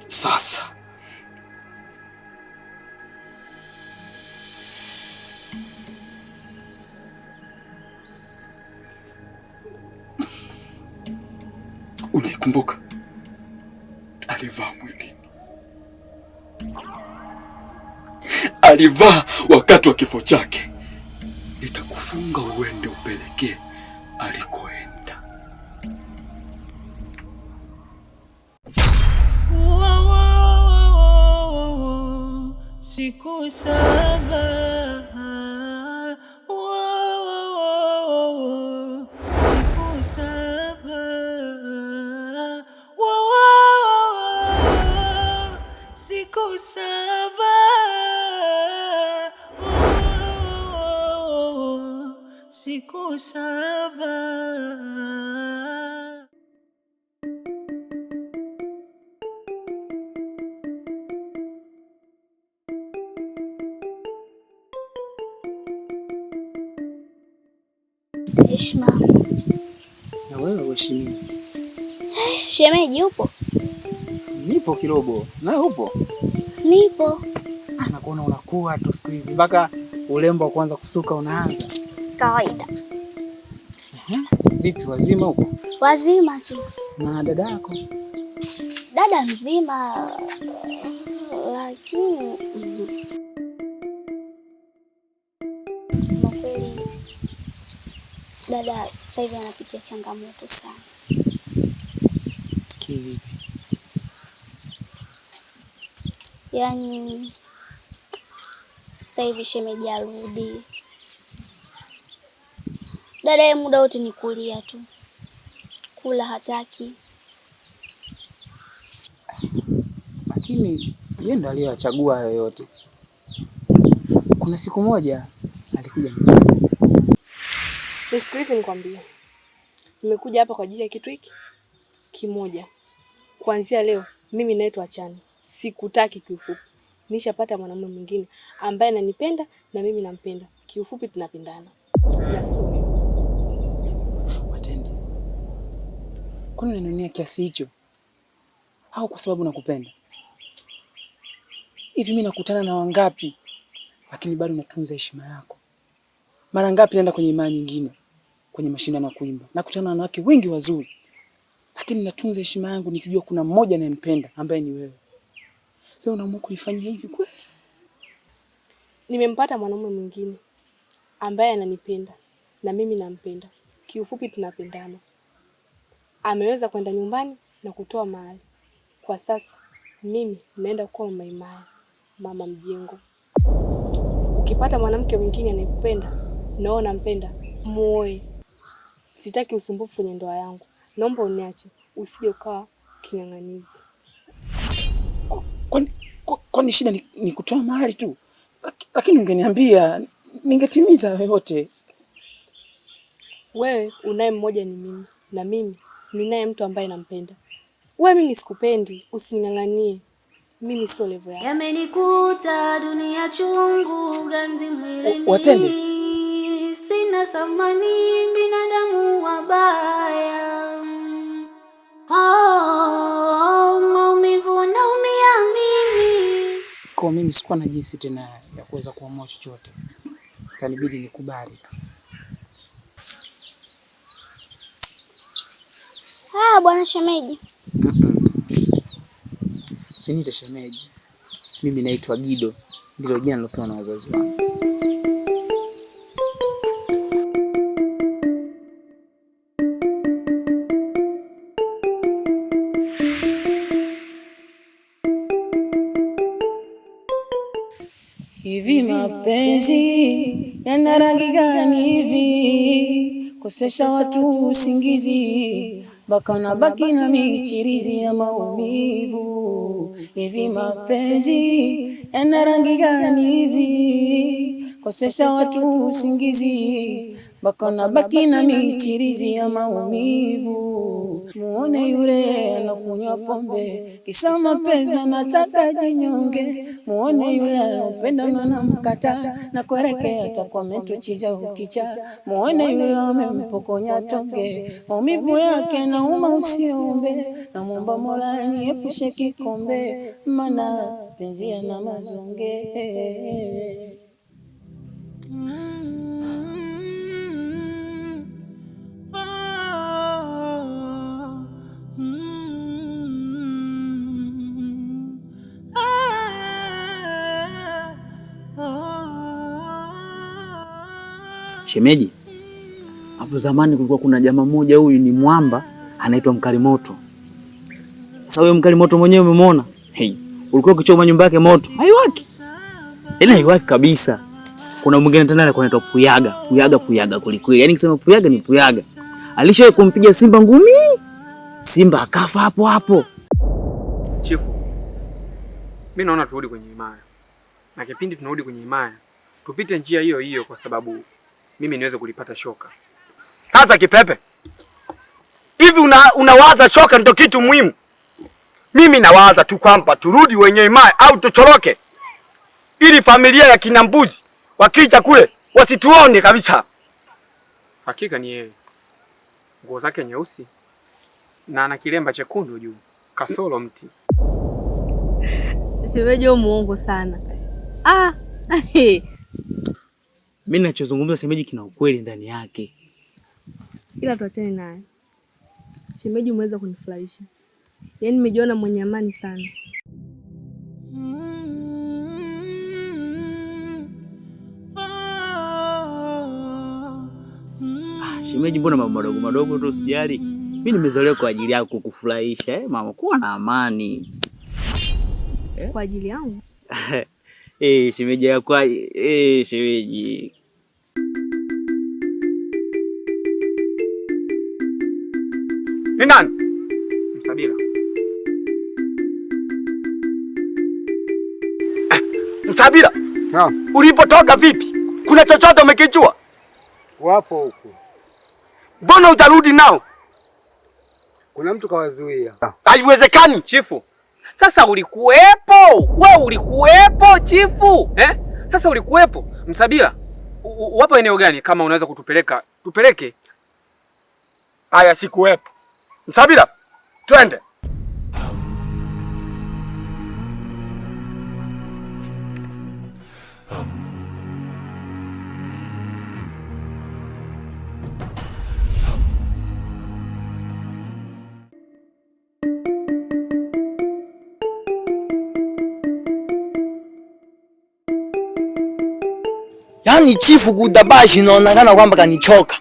Sasa unaikumbuka? Alivaa mwilini, alivaa wakati wa kifo chake. Nitakufunga uende upelekee alikoenda. Siku 7, siku 7, siku 7, siku 7. Heshima. Na wewe uheshimiwe. Shemeji upo? Nipo kirobo. Na upo? Nipo. Nakuona unakuwa tu siku hizi mpaka urembo wa kuanza kusuka unaanza. Kawaida. Vipi, wazima huko? Wazima tu. Na dada yako? Dada mzima, lakini sema kweli dada sasa hivi anapitia changamoto sana. Kivipi? Yaani sasa hivi shemeji arudi, dada yeye muda wote ni kulia tu, kula hataki. Lakini yeye ndo aliyoyachagua hayo yote. Kuna siku moja alikuja nyumbani. Nisikilize nikwambie, nimekuja hapa kwa ajili ya kitu hiki kimoja. Kuanzia leo mimi nawe tuachane, sikutaki kiufupi. Nishapata mwanamume mwingine ambaye ananipenda na mimi nampenda, kiufupi tunapendana na sio wewe. Watende, kwani unaninunia kiasi hicho? Au kwa sababu nakupenda? Hivi mimi nakutana na wangapi, lakini bado natunza heshima yako? Mara ngapi naenda kwenye imani nyingine, kwenye mashindano ya kuimba, nakutana na wanawake wengi wazuri, lakini natunza heshima yangu nikijua kuna mmoja anayempenda ambaye ni wewe. Leo unaamua kunifanyia hivi kweli? Nimempata mwanamume mwingine ambaye ananipenda na mimi nampenda, kiufupi tunapendana. Ameweza kwenda nyumbani na kutoa mahali. Kwa sasa mimi naenda kuwa mama Imaya, mama mjengo. Ukipata mwanamke mwingine anayekupenda na wewe unampenda, muoe. Sitaki usumbufu kwenye ndoa yangu, naomba uniache, usije ukawa king'ang'anizi. Kwani shida ni kutoa mahali tu? Lakini ungeniambia ningetimiza yoyote. Wewe unaye mmoja ni mimi, na mimi ninaye mtu ambaye nampenda. Wewe mimi sikupendi, usining'ang'anie. Mimi sio level yako. Yamenikuta dunia chungu, ganzi mwilini. Watende. Sina thamani, binadamu wabaya. Oh, maumivu naumia mimi. Kwa mimi sikuwa na jinsi tena ya kuweza kuamua chochote, kanibidi nikubali tu. Ah, bwana shemeji. Usiniite shemeji, mimi naitwa Gido, ndilo jina nilopewa na wazazi wangu. Hivi mapenzi yana rangi gani hivi? Kosesha watu usingizi mpaka nabaki na michirizi ya maumivu. Hivi mapenzi yana rangi gani hivi? Kosesha watu usingizi mpaka nabaki na michirizi ya maumivu. Muone yule anakunywa pombe, kisa mapenzi nataka jinyonge. Muone yule alopenda na mkata na kuelekea atakuwa ametuchiza ukicha. Muone yule amempokonya tonge, maumivu yake nauma usiombe. Namuomba Mola niepushe kikombe, maana penzi yana mazonge. Shemeji, hapo zamani kulikuwa kuna jamaa mmoja, huyu ni mwamba, anaitwa Mkalimoto. Sasa huyo Mkalimoto mwenyewe umemwona? Hey, ulikuwa ukichoma nyumba yake moto, haiwaki. Yaani haiwaki kabisa. Kuna mwingine tena alikuwa anaitwa Puyaga, Puyaga Puyaga kulikweli. Yaani nikisema Puyaga ni Puyaga. Alishawahi kumpiga simba ngumi, simba akafa hapo hapo. Chifu, mimi naona turudi kwenye himaya, na kipindi tunarudi kwenye himaya tupite njia hiyo hiyo, kwa sababu mimi niweze kulipata shoka. Sasa Kipepe, hivi unawaza shoka ndio kitu muhimu? Mimi nawaza tu kwamba turudi wenye himaya au tuchoroke, ili familia ya kina Mbuzi wakija kule wasituone kabisa. Hakika ni yeye, nguo zake nyeusi na ana kilemba chekundu juu, kasoro mti. Shemeji muongo sana. Ah. Mimi ninachozungumza shemeji kina ukweli ndani yake. Ila tuachane naye. Shemeji umeweza kunifurahisha. Yaani nimejiona mwenye amani sana. Ah, shemeji mbona mambo madogo madogo tu usijali. Mimi nimezaliwa kwa ajili yako kukufurahisha, eh mama, kuwa na amani. Eh? Kwa ajili yangu? Eh, shemeji yako, shemeji. Ni nani? Msabila. Msabila? Naam. Ulipotoka vipi? Kuna chochote umekijua? Wapo huku. Mbona utarudi nao? Kuna mtu kawazuia. Haiwezekani. Chifu, sasa ulikuwepo? Wewe ulikuwepo chifu? Eh? Sasa ulikuwepo. Msabila, wapo eneo gani kama unaweza kutupeleka? Tupeleke. Haya, sikuwepo. Msabila, twende. Yaani chifu Gudabashi inaonekana kwamba kanichoka.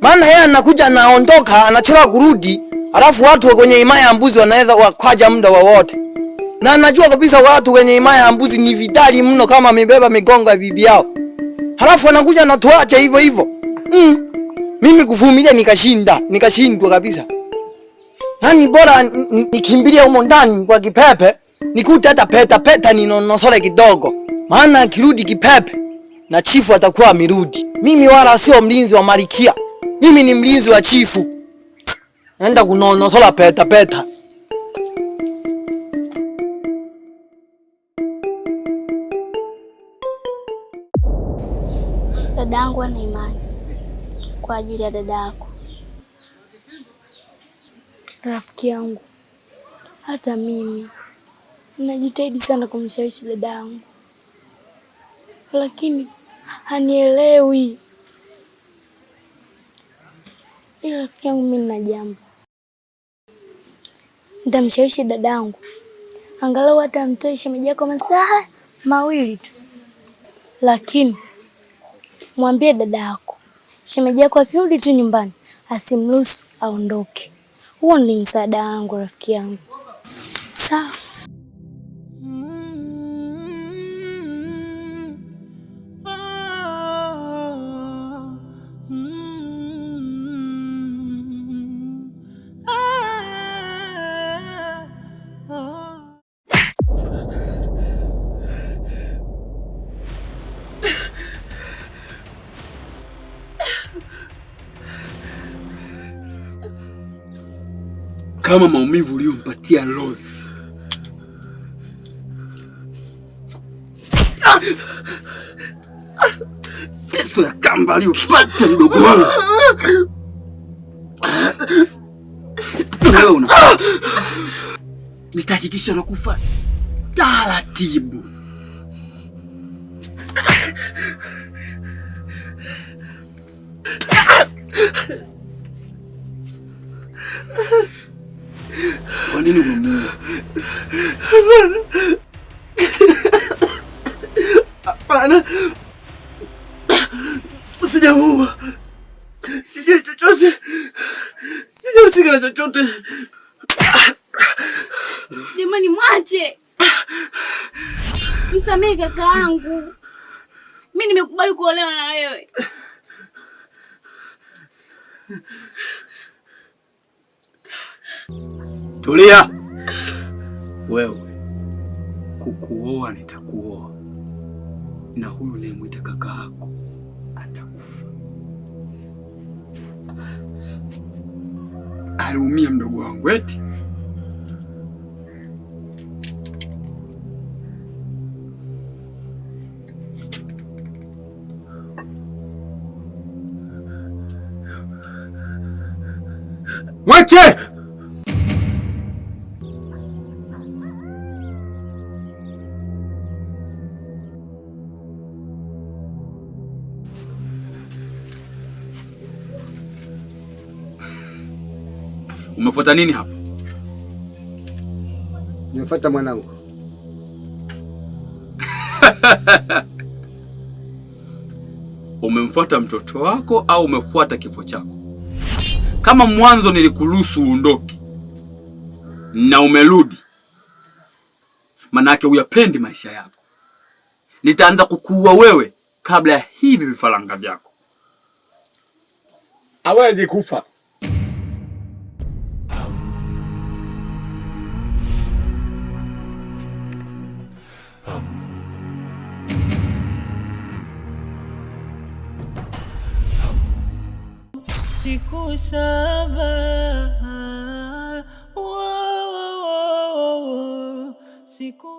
Maana yeye anakuja anaondoka, anachelewa kurudi, alafu watu kwenye himaya ya mbuzi wanaweza wakaja muda wowote. Na anajua kabisa watu kwenye himaya ya mbuzi ni vitali mno kama amebeba migongo ya bibi yao. Halafu anakuja anatuacha hivyo hivyo. Mimi kuvumilia nikashinda, nikashindwa kabisa. Yaani bora nikimbilia humo ndani kwa Kipepe, nikute hata peta peta ninonosole kidogo. Maana akirudi Kipepe na chifu atakuwa amerudi. Mimi wala sio mlinzi wa malikia. Mimi ni mlinzi wa chifu. Naenda kunonosola peta peta. Dadangu ana imani kwa ajili ya dada yako. Rafiki yangu, hata mimi najitahidi sana kumshawishi dada yangu, lakini hanielewi. Ila rafiki yangu, mimi nina jambo, nitamshawishi dadangu angalau hata amtoe shemeji yako masaa 2 tu, lakini mwambie dada yako shemeji yako akirudi tu nyumbani asimruhusu aondoke. Huo ni msaada wangu rafiki yangu. Sawa. Kama maumivu uliyompatia Rose. Teso ya kamba aliyopata mdogo wangu. Wewe unapata. Nitahakikisha nakufa taratibu. Kwa nini umemuua? Hapana, sijamuua, sijui chochote, sijahusika na chochote. Jamani, mwache, msamehe kaka yangu, mi nimekubali kuolewa na wewe. Tulia wewe, kukuoa nitakuoa, na huyu unayemwita kaka yako atakufa. Aliumia mdogo wangu eti. Mwache! Umefuata nini hapa? Nimefuata mwanangu. Umemfuata mtoto wako au umefuata kifo chako? Kama mwanzo nilikuruhusu uondoke na umerudi, manake huyapendi maisha yako. Nitaanza kukuua wewe kabla ya hivi vifaranga vyako. Hawezi kufa. Siku 7 siku.